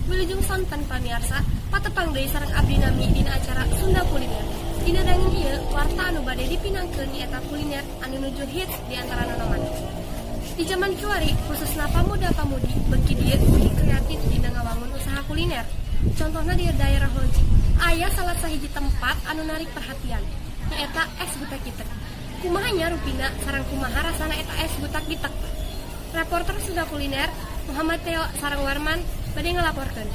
Wilujeng sonten pamiarsa, patepang deui sareng abdi nami dina acara Sunda Kuliner. Dina dangen ieu, warta anu bade dipinangkeun nyaeta kuliner anu nuju hits di antara nonoman. Di zaman kiwari, khususna pamuda-pamudi beuki dieu beuki kreatif dina ngawangun usaha kuliner. Contohna di daerah Loji, aya salah sahiji tempat anu narik perhatian, nyaeta Es Gutak Gitek. Kumaha nya rupina sareng kumaha rasana eta es gutak gitek? Reporter Sunda Kuliner Muhammad Theo sareng Warman bade ngalaporkeun.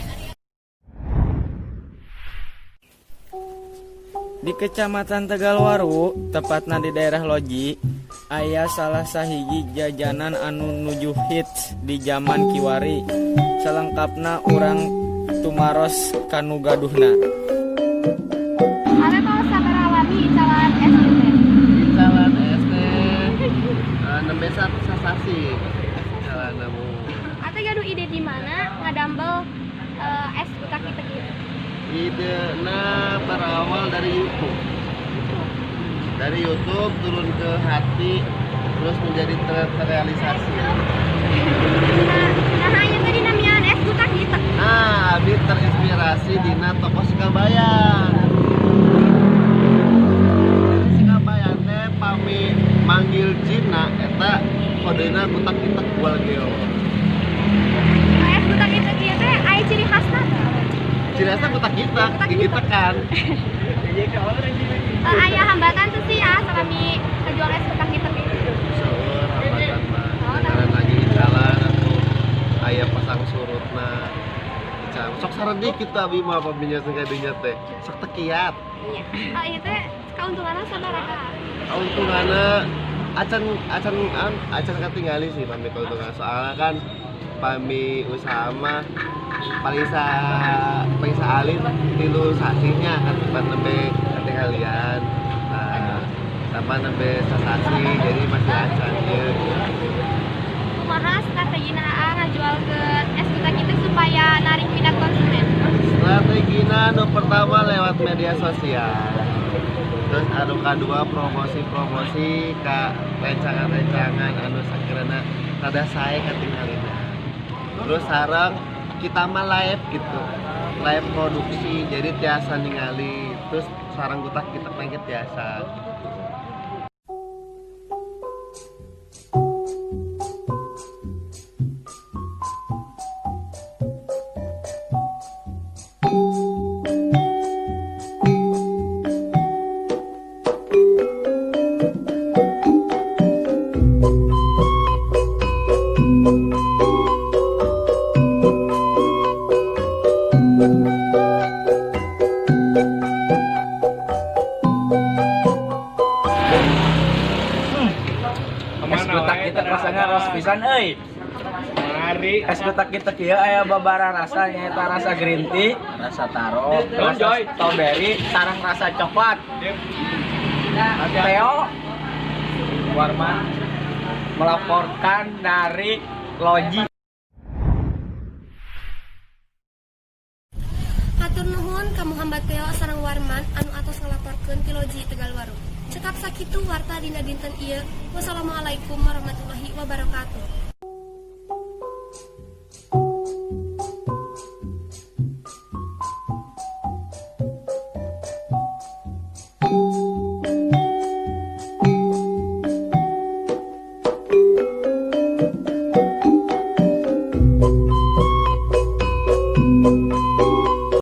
Di Kecamatan Tegalwaru, tepatna di daerah Loji, aya salah sahiji jajanan anu nuju hits di zaman kiwari. Salengkapna urang tumaros ka nu gaduhna. Aya tos sabaraha lami icalan es ieu teh? Icalan es teh nembe sasasi icalan namu. Ate gaduh ide di mana ngadambel es gutak gitek ieu? Idena berawal dari YouTube. Dari YouTube turun ke hati, terus menjadi terrealisasi. Nah, ieu teh dinamian es gutak gitek. Nah, abi terinspirasi dina tokoh Sikabayan. Sikabayan teh pami manggil jinna eta kodena gutak gitek bual geo. Es gutak gitek ieu teh aya ciri khasna teh? Ciri khasnya gutak gitek, Gutak gitek. Digitekan. Aya hambatan tuh sih ya salami ngajual es gutak gitek ieu. Seueur hambatan mah. Karena lagi icalan atau aya pasang surutna. Icalan. Sok saredik kitu abi mah paminya sing kadinya teh. Sok teu kiat. Iya. Ieu teh kauntunganna sabaraha? Kauntunganna acan acan acan katingali sih pami keuntungan, soalnya kan pami usaha mah paling saalit 3 sasihnya kan tempat nembe katinggalian. Nah, sama nembe sasasi, jadi masih acan ieu. Kumaha strategina Aa ngajualkeun es gutak gitek supaya narik minat konsumen? Strategina nu pertama lewat media sosial, terus anu kadua promosi-promosi ka rencangan-rencangan anu sakirana rada sae katingalina, terus sareng kita mah live gitu, live produksi, jadi tiasa ningali, terus sareng gutak gitek lagi tiasa gitu. Es gutak gitek rasanya ros pisan euy. Es gutak gitek ieu aya babara rasa, nyaeta rasa green tea, rasa taro, rasa strawberry, sareng rasa coklat. Theo Warman melaporkan dari Loji. Hatur nuhun ka Muhammad Theo sareng Warman anu atos ngalaporkeun ti Loji Tegalwaru. Cekap sakitu warta dina dinten ieu. Wassalamualaikum warahmatullahi wabarakatuh.